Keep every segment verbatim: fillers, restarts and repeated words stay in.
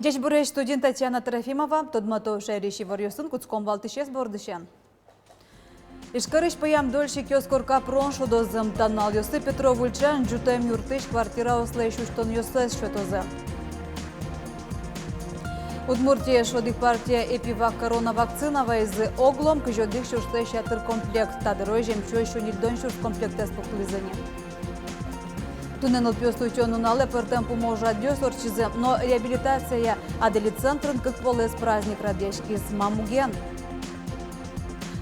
Ӟечбуресь! Студиын Татьяна Трофимова. Тодмато шаерысь иворъёсын. Кутском валтӥсез бордысен. Ижкарысь пӧям дольщикъёс корка пырон шудозы. Та нуналъёсы Петров ульчаын ӝутэм юртысь квартираослэсь усьтонъёссэс сётозы. Удмуртие эшшо одӥг партия эпивак-корона вакцина вайизы. Оглом кызь одӥг сюрслэсь ятыр комплект. Та дырозь эмчиос сю ньыльдон сюрс комплектэз пуктылӥзы ни. Туннэ нылпиослы утён нуналэ пӧртэм пумо ужрадъёс ортчизы, но реабилитация Адели центрын кык полэс праздник радъяськиз. Ма муген?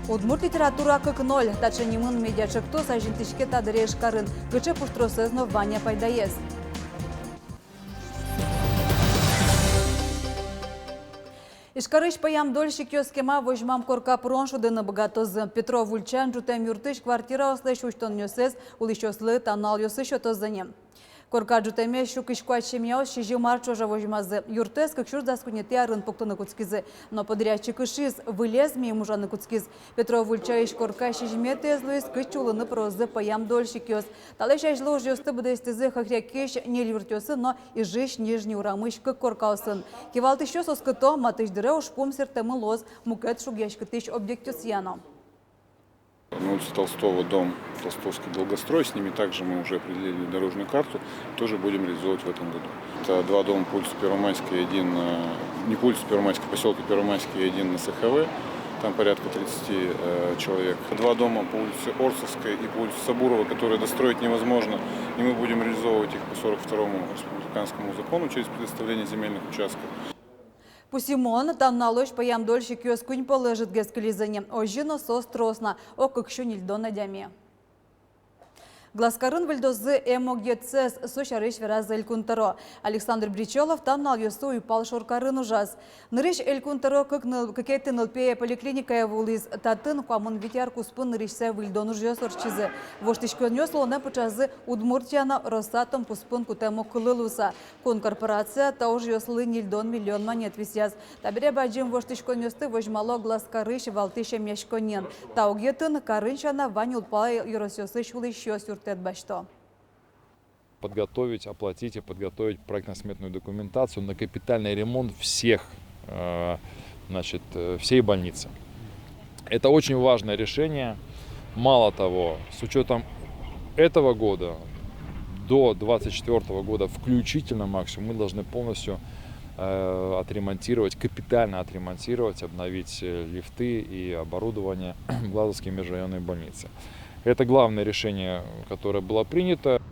«Удмурт литература кык ноль» таӵе нимын медиа ӵектос азинтӥське та дыре Ижкарын. Кыӵе пуштросэз но вань-а пайдаез? Ижкарысь пӧям дольщикъёс кема возьмам корка пырон шудыны быгатозы. Петров ульчаын ӝутэм юртысь квартираослэсь усьтонъёссэс улӥсьёслы та нуналъёсы сётозы ни. Корка ӝутэмез сю кызь куать семьяос сизьым ар ӵоже возьмазы. Юртэз кык сюрс дас куинетӥ арын пуктыны кутскизы, но подрядчик ышиз, вылез миым ужаны кутскиз. Петров ульчаысь корка сизьыметӥез луиз, кытчы улыны пырозы пӧям дольщикъёс. Талэсь азьло ужъёсты быдэстӥзы Хохрякысь ньыль юртъёсын но Ижысь Нижний урамысь кык коркаосын. Кивалтӥсьёс оскыто, матысь дыре ужпум сэрттэмын луоз мукет шугъяськытӥсь объектъёсъя но. На улице Толстого дом, Толстовский долгострой, с ними также мы уже определили дорожную карту, тоже будем реализовывать в этом году. Это два дома по улице Первомайской, один, э, не по улице Первомайской, в посёлке Первомайский, один на С Х В, там порядка тридцати, э, человек. Два дома по улице Орсовской и по улице Сабурова, которые достроить невозможно, и мы будем реализовывать их по сорок второму республиканскому закону через предоставление земельных участков. Пусйымон, та нуналозь пӧям дольщикъёс куинь полэс ӝытгес кылизы ни. Озьы но соос трос на, ог кык сю ньыльдон адями. Глазкарын выльдозы эм огъетсэс, со сярысь вераз Элькун тӧро. Александр Бречёлов та нуналъёсы уйпал шоркарын ужаз. Нырысь Элькун тӧро кык ныл-, кыкетӥ нылпие поликлиникае вуылӥз. Татын куамын вить ар куспын нырысьсэ выльдон ужъёс ортчизы. Воштӥськонъёс улонэ пыӵазы Удмуртия но Росатом куспын кутэм огкылы луыса. Кун корпорация та ужъёслы ньыльдон миллион манет висъяз. Табере бадӟым воштӥськонъёсты возьмало Глазкарысь валтӥсь эмъяськонниын. Та огъетын карын сяна вань улпал ёросъёсысь улӥсьёс юрттэт басьто. Подготовить, оплатить и подготовить проектно-сметную документацию на капитальный ремонт всех, э, значит, э, всей больницы. Это очень важное решение. Мало того, с учётом этого года до двадцать четвёртого года включительно, максимум, мы должны полностью, э, отремонтировать, капитально отремонтировать, обновить, э, лифты и оборудование Глазовской межрайонной больницы. Это главное решение, которое было принято.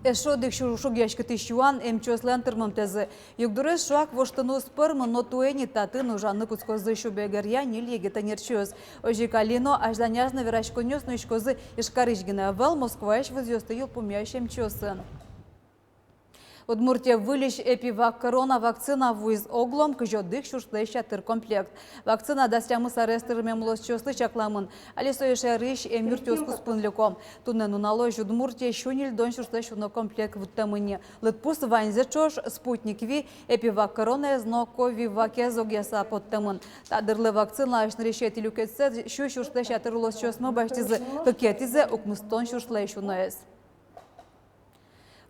Эшшо одӥг шу-, шугъяськытӥсь юан — эмчиослэн тырмымтэзы. Югдурез шуак воштыны уз пӧрмы, но туэ ини татын ужаны кутскозы сюбегеръя ньыль егит ӧнерчиос. Озьы ик али но азьланяз но вераськонъёс нуиськозы Ижкарысь гинэ ӧвӧл, Москваысь вузъёсты йылпумъясь эмчиосын. Удмуртие выльысь эпивак-корона вакцина вуиз. Оглом кызь одӥг сюрслэсь ятыр комплект. Вакцина дас тямыс арес тырмем улосчиослы чакламын. Али со шаерысь эмъюртъёс куспын люко. Туннэ нуналозь Удмуртие сю ньыльдон сюрслэсь уно комплект вуттэмын ни. Лыдпус ваньзэ ӵош: Спутник Ви, эпивак-коронаез но Ковивакез огъяса поттэмын. Та дырлы вакциналэсь нырысетӥ люкетсэ сю сюрслэсь ятыр улосчиосмы басьтӥзы, кыкетӥзэ — укмыстон сюрслэсь уноез.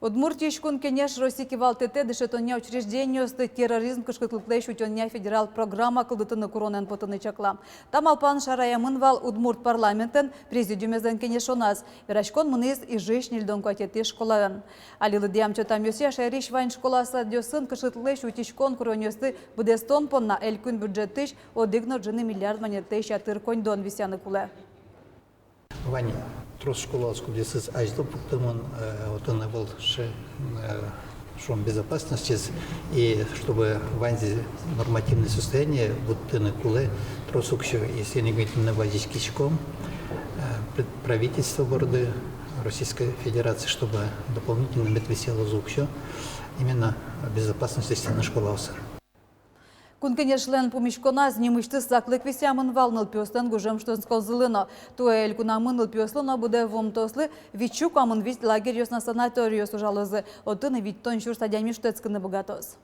Удмуртиысь Кун Кенеш Россиысь кивалтэтэ дышетонъя учреждениосты терроризм кышкытлыклэсь утёнъя федерал программа кылдытыны куронэн потыны чакла. Та малпан шараямын вал удмурт парламентэн президиумезлэн кенешоназ. Вераськон мынӥз Ижысь ньыльдон куатетӥ школаын. Али лыдъям-чотамъёсъя, шаерысь вань школа-садъёсын кышкытлыклэсь утиськон куронъёсты быдэстон понна элькун бюджетысь одӥг но ӝыны миллиард манетлэсь ятыр коньдон висъяны кулэ. Вань трос школаос, кудъёсыз азьло пуктэмын, э, отын ӧвӧл сыӵе, э, шуом, безопасностез, и чтобы ваньзэ нормативное состояние вуттыны кулэ трос уксё, и соин ик ми туннэ вазиськиськом, э, пред-, правительство борды Российской Федерации, чтобы дополнительно мед висъялозы уксё именно безопасность лэсьтыны школаосын. Кун Кенешлэн пумиськоназ нимысьтыз саклык висъямын вал нылпиослэн гужем шутэтсконзылы но. Туэ элькунамы нылпиослы но быдэ вуымтэослы витьсю куамын вить лагерьёс но санаториос ужалозы. Отын витьтон сюрс адями шутэтскыны быгатоз.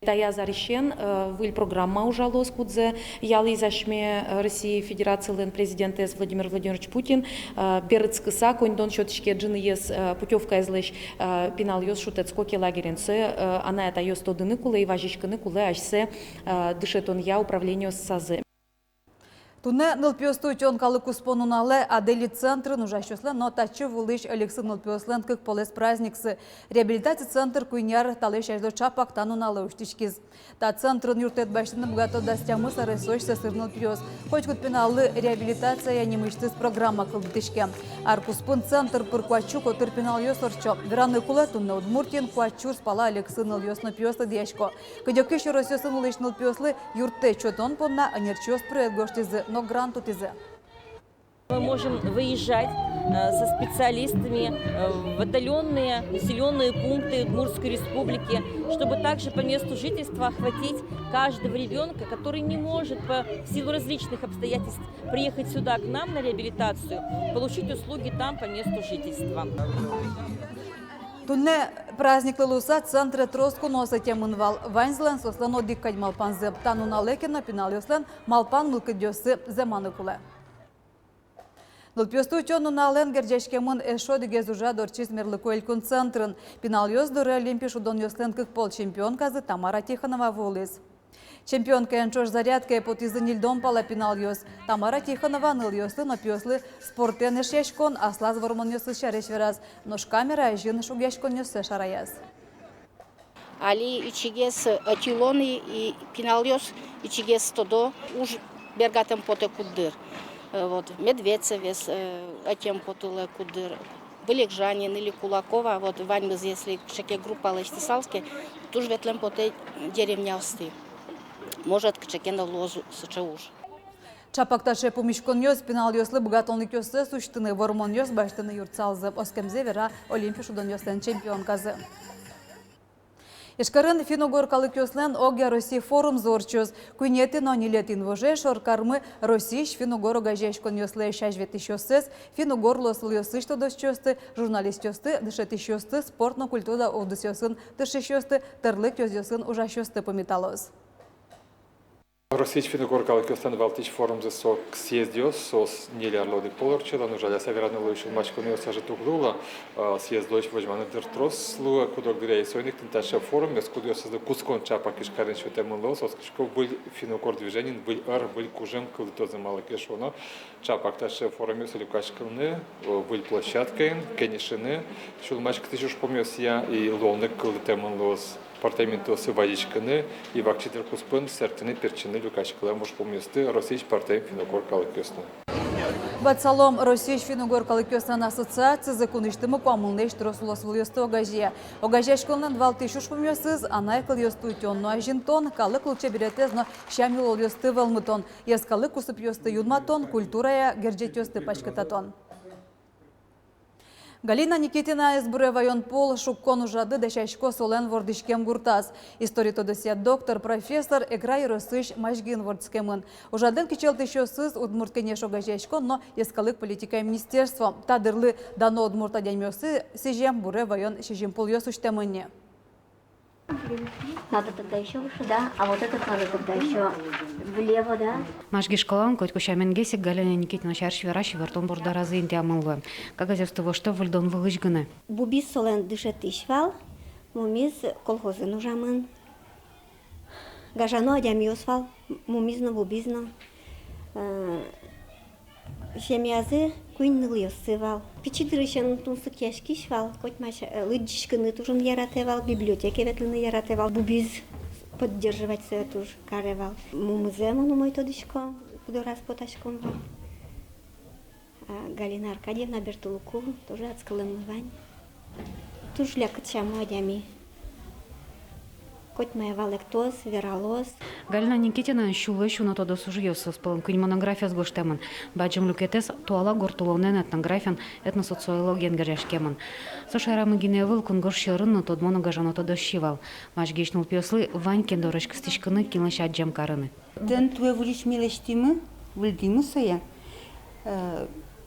Таяз арысен, э, выль программа ужалоз, кудзэ ялӥз асьме, э, Россия Федерацилэн президентэз Владимир Владимирович Путин, э, берытскыса, коньдон сётӥське ӝыныез, э, путёвкаезлэсь, э, пиналъёс шутэтско ке лагерен. Сое, э, анай-атайёс тодыны кулэ и вазиськыны кулэ асьсэ, э, дышетонъя управлениосазы. Туннэ нылпиосты утён калык куспо нуналэ Адели центрын ужасьёслэн но татчы вуылӥсь элексы нылпиослэн кык полэс праздниксы. Реабилитаци центр куинь ар талэсь азьло чапак та нуналэ усьтӥськиз. Та центрын юрттэт басьтыны быгато дас тямыс аресозь сӧсыр нылпиос. Котькуд пиналлы реабилитация нимысьтыз программа кылдытӥське. Ар куспын центр пыр куать сю котыр пиналъёс ортчо. Вераны кулэ, туннэ Удмуртиын куать сюрс пала элексы нылъёс но пиос лыдъясько. Кыдёкысь ёросъёсын улӥсь нылпиослы юрттэт сётон понна ӧнерчиос проект гожтӥзы но грант утӥзы. Мы можем выезжать, э, со специалистами, э, в отдалённые населённые пункты Удмуртской Республики, чтобы также по месту жительства охватить каждого ребёнка, который не может по, в силу различных обстоятельств приехать сюда к нам на реабилитацию, получить услуги там по месту жительства. Туннэ праздниклы луыса центре трос куноос ӧтемын вал. Ваньзылэн соослэн одӥг кадь малпанзы. Та нуналэ ке но пиналъёслэн малпан-мылкыдъёссы зэманы кулэ. Нылпиосты утён нуналэн герӟаськемын эшшо одӥгез ужрад ортчиз мерлыко элькун центрын. Пиналъёс доры олимпи шудонъёслэн кык пол чемпионказы Тамара Тихонова вуылӥз. Чемпионкаен ӵош зарядкае потӥзы ньыльдон пала пиналъёс. Тамара Тихонова нылъёслы но пиослы спортэн эшъяськон, аслаз вормонъёсыз сярысь вераз, нош камера азьын шугъяськонъёссэ шараяз. Али ичигес ӧтьылон и, и пиналъёс ичигес тодо, уж бергатэм потэ куддыр. Э, вот, Медведцевез, э, ӧтем потылэ куддыр. Вылегжанин или Кулакова, вот, ваньмыз, если кыӵе ке группа лэсьтысалске, туж ветлэм потэ деревняосты. Может, кыӵе ке но луоз сыӵе уж. Чапак таӵе пумиськонъёс пиналъёслы быгатонлыкъёссэс усьтыны, вормонъёс басьтыны юрттысалзы, оскемзэ вера олимпи шудонъёслэн чемпионказы. Ижкарын финн-угор калыкъёслэн огъя Россия форумзы ортчоз. Куинетӥ но ньылетӥ инвожое шоркармы Россиысь финн-угор огазеяськонъёслэсь азьветлӥсьёссэс, финн-угор улосвылъёсысь тодосчиосты, журналистъёсты, дышетӥсьёсты, спорт но культура удысъёсын тыршисьёсты, тӧрлык ёзъёсын ужасьёсты пумиталоз. Россиысь финн-угор калыкъёслэн валтӥсь форумзы со съездъёс, соос ньыль арлы одӥг пол ортчыло, но, жаляса вераны луэ, сюлмаськонъёс ӧжыт уг луыло. А, съездозь возьманы дыр трос луэ, куд-ог дыръя. И соин ик тӥни таӵе форумъёс, кудъёсызлы кутскон чапак Ижкарын сётэмын луоз, оскисько, выль финн-угор движениын выль ӧр, выль кужым кылдытозы, малы ке шуоно, чапак таӵе форумъёсы люкаськыны, э, выль площадкаын кенешыны сюлмаськытӥсь ужпумъёсъя, и луонлык кылдытэмын луоз пӧртэм интыосы вазиськыны и вакчи дыр куспын сэрттыны-пертчыны люкаськылэм ужпумъёсты Россиысь пӧртэм финн-угор калыкъёслы. Ватсалом, Россиысь финн-угор калыкъёслэн ассоциацизы кунысьтымы куамынлэсь трос улосвылъёсты огазея. Огазеяськонлэн валтӥсь ужпумъёсыз — анай кылъёсты утён но азинтон, калык лулчеберетэз но сям-йылолъёсты вӧлмытон, йӧскалык кусыпъёсты юнматон, культурая герӟетъёсты паськытатон. Галина Никитина ӧз буре ваён пол шуккон ужрадлы дасяське солэн вордӥськем гуртаз. История тодосъя доктор, профессор Эгра ёросысь Мазьгиын вордскемын. Ужрадлэн кичӧлтӥсьёсыз — Удмурт Кенеш огазеяськон но йӧскалык политикая министерство. Та дырлы дано удмурт адямиослы сӥзем буре ваён сизьым полъёс усьтэмын ни. Надо тогда ещё выше, да? А вот этот надо тогда ещё влево, да? Мазьги школаын котьку сяменгес ик Галина Никитина сярысь верась ивортон борддоразы интыямын луэ. Кагазъёсты воштэ выльдон вылысь гинэ. Бубиз солэн дышетӥсь вал, мумиз колхозын ужамын. Гажано адямиос вал, мумиз но, бубиз но. Э, семьязы куинь нылъёссы вал. Пичи дырысен тунсыкъяськись вал, котьмась, э, лыдӟиськыны туж ик яратэ вал, библиотекае ветлыны яратэ вал. Бубиз поддерживать сое туж каре вал. Мумызэ мон умой тодӥсько, кудораз потаськом вал. А Галина Аркадьевна бертылыку тоже адскылэммы вань. Туж лякыт сямо адями. Котьмае валэктоз, вералоз. Галина Никитиналэн сюлэсь уно тодос ужъёсыз, пӧлын куинь монографиез гожтэмын. Бадӟым люкетэз туала гурт улонэн, этнографиен, этносоциологиен герӟаськемын. Со шаерамы гинэ ӧвӧл, кунгож сьӧрын но тодмо но гажано тодосчи вал. Мазьгиысь нылпиослы вань кин дорозь кыстӥськыны, кинлэсь адӟем карыны. Тӥни туэ выльысь ми лэсьтӥмы, выльдӥмы сое. Э,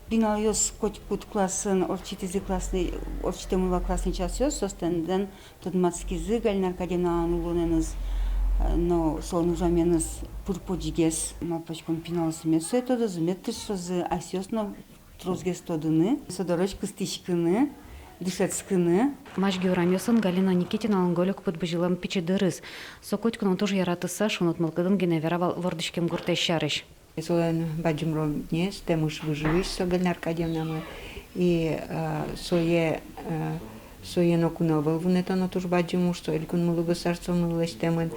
пиналъёс котькуд классын ортчытӥзы классный, ортчытэмын вал классный часъёс, соос тӥни тодматскизы Галина Аркадьевналэн улонэныз. Но солэн ужаменыз пыр-почгес, малпаськом, пиналъёсмес сое тодозы, мед тыршозы асьсэос но тросгес тодыны, со дорозь кыстӥськыны, дышетскыны. Мазьги урамъёсын Галина Никитиналэн гольык пыдбызьылэм пичи дырыз. Со котьку но туж яратыса, шуныт мылкыдын гинэ вера вал вордӥськем гуртэз сярысь. Солэн бадӟым роднез, Тэмыш выжыысь со, Галина Аркадьевнамы. И, э, сое, э, сое ноку но ӧвӧл вунэтоно, туж бадӟым уж, со элькунмылы, государствомылы лэсьтэмын,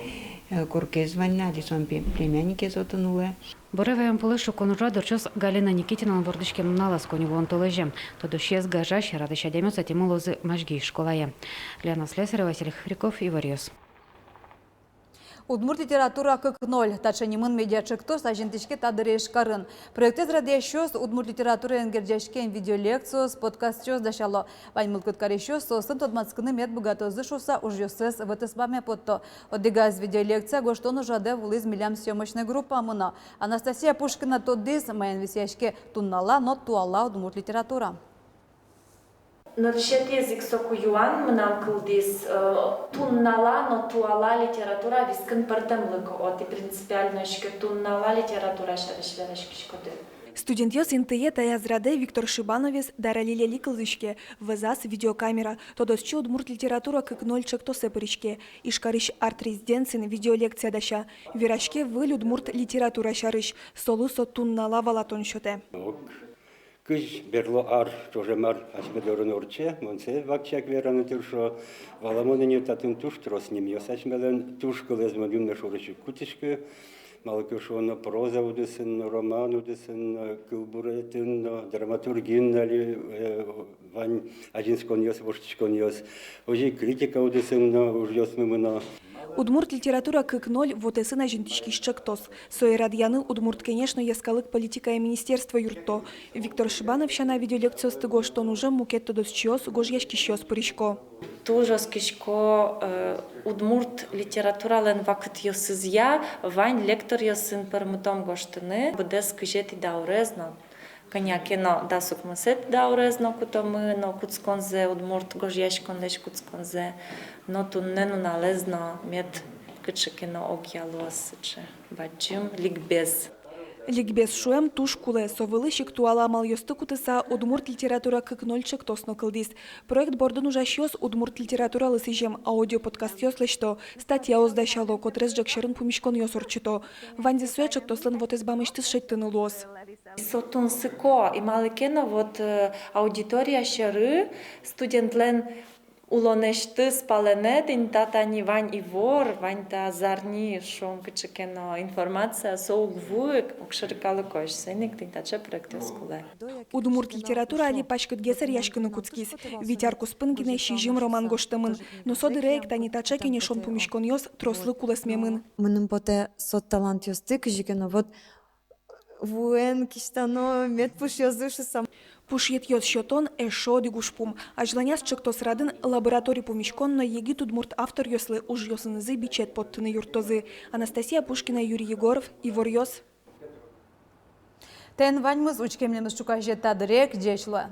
э, коркез вань на, али солэн пе-, племянникез отын улэ. Буре ваён пӧлы шуккон ужрад ортчоз Галина Никитиналэн вордӥськем нуналаз, коньывуон толэзе. Тодосчиез гажась, радысь адямиос ӧтемын луозы Мазьги школае. Лена Слесарева, Василий Хохряков, Иворъёс. «Удмурт литература кык ноль» — таӵе нимын медиаӵектос азинтӥське та дыре Ижкарын. Проектэз радъясьёс удмурт литератураен герӟаськем видеолекциос, подкастъёс дасяло. Вань мылкыд карисьёс соосын тодматскыны мед быгатозы шуыса ужъёссэс вотэсбаме потто. Одӥгаз видеолекция гожтон ужрадэ вуылӥз милям съёмочной группамы но. Анастасия Пушкина тодӥз, маин висъяське туннала но туала удмурт литература. Нырысетӥез ик соку юан мынам кылдӥз, э, туннала но туала литература вискын пӧртэмлык-а, о, тӥ принципиальнояське туннала литература сярысь вераськиськоды? Студентъёс интые таяз радэ Виктор Шибановез, Дарали Лели кылзӥське, вӧзаз видеокамера. Тодосчи «Удмурт литература кык ноль» ӵектосэ пыриське. Ижкарысь арт-резиденциын видеолекция дася. Вераське выль удмурт литература сярысь, солы со туннала валатон сётэ. Ок. Кызь берло ар, ӵоже мар асьме дорын ортче, мон сое вакчияк вераны тыршо. Валамон ини, татын туж трос нимъёс асьмелэн, туж кылэз мон юнме шорысь уг кутӥськы. Малы ке шуоно, проза удысын но, роман удысын но, кылбуретын но, драматургиын но али, э, вань азинсконъёс, воштӥськонъёс. Озьы ик критика удысын но ужъёсмы мыно. «Удмурт литература кык ноль» вотэсын азинтӥськись ӵектос. Сое радъяны Удмурт Кенеш но йӧскалык политикая министерство юртто. Виктор Шибанов сяна, видеолекциосты гожтон ужем мукет тодосчиос, гожъяськисьёс пырисько. Туж оскисько, э, удмурт литературалэн вакытъёсызъя вань лекторъёсын пӧрмытом гожтыны. Быдэс кызетӥ даурез но, кӧня ке но, дас укмысэтӥ даурез но кутомы но кутсконзэ, удмурт гожъяськонлэсь кутсконзэ, но туннэ нуналэз но мед кыӵе ке но огъя луоз сыӵе бадӟым ликбез. Ликбез шуэм туж кулэ. Со вылысь ик туала амалъёсты кутыса «Удмурт литература кык ноль» ӵектос но кылдӥз. Проект бордын ужасьёс удмурт литературалы сӥзем аудиоподкастъёс лэсьто, статьяос дасяло, котрес ӝӧк сьӧрын пумиськонъёс ортчыто. Ваньзэ сое ӵектослэн вотэс бамысьтыз шедьтыны луоз. Со тунсыко, и малы ке но вот, э, аудитория сьӧры студентлэн улонэсьтыз палэнэ тӥни та тани вань ивор, вань та зарни, шуом, кыӵе ке но информация, со уг вуы огшоры калыкозь, соин ик тӥни таӵе проектъёс кулэ. Удмурт литература али паськытгес ӧръяськыны кутскиз. Вить ар куспын гинэ сизьым роман гожтэмын. Но со дыре ик тани таӵе кенешон пумиськонъёс трослы кулэсмемын. Мыным потэ, со талантъёсты кызьы ке но вот вуэн кисьтано мед пушъёзы шуса. Пушъетъёс сётон — эшшо одӥг ужпум. Азьланяз ӵектос радын лаборатори пумиськон но егит удмурт авторъёслы ужъёсынызы бичет поттыны юрттозы. Анастасия Пушкина, Юрий Егоров, Иворъёс. Тӥни ваньмыз. Учкеммес ӵуказе та дыре ик. Ӟеч луэ.